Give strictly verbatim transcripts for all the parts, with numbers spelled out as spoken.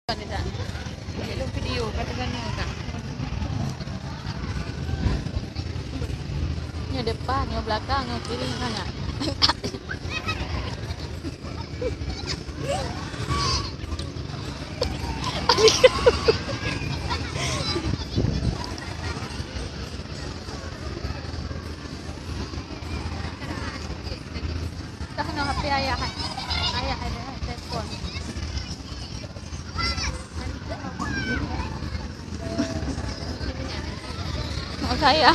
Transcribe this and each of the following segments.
Ada tak? Cek lôn video, kata sana tak? Nyoe depan, nyoe belakang, nyoe kiri, nyoe kanan. Dah na H P ayah. Ayah ada telepon. Oh, sayang.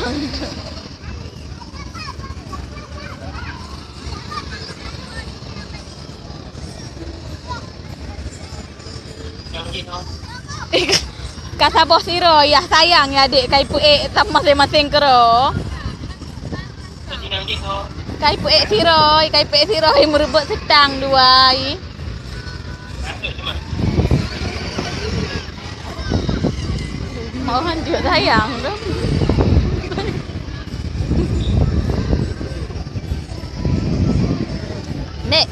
Ka saboh sidroe, yah sayang ya, dek, ka ipeuék tam maséng-maséng keudroe. Ka ipeuék sidroe, ka ipeuék sidroe, meureubot seutang dua. Malahan jeuet sayang tu. Dek,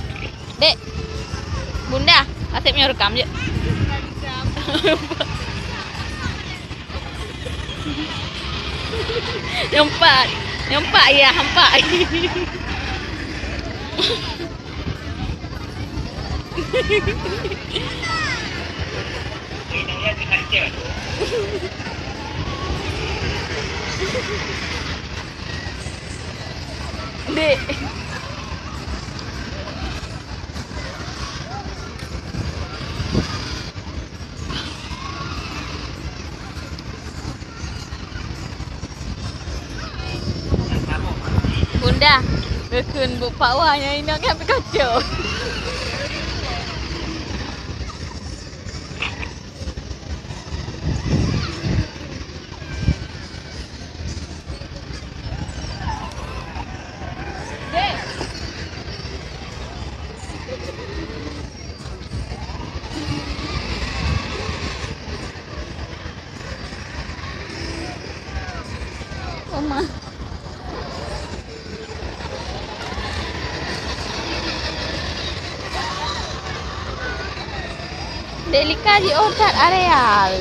dek. Bunda, Asep nyoe rekam je. Nampak, nampak ya, nampak. Dek. Bunda, geukheun buet pakwa nyang inong nyan pih kacau. Oma. Dek Lika jiôh that areal.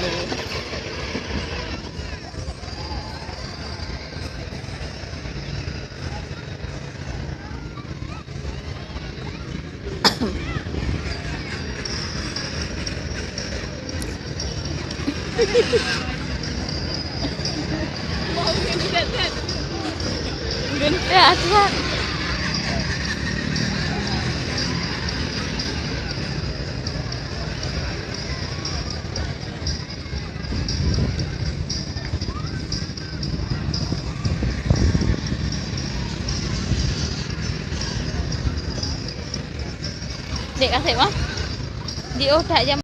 Geuntak that. Dek, kaseb ah. Jiôh that jam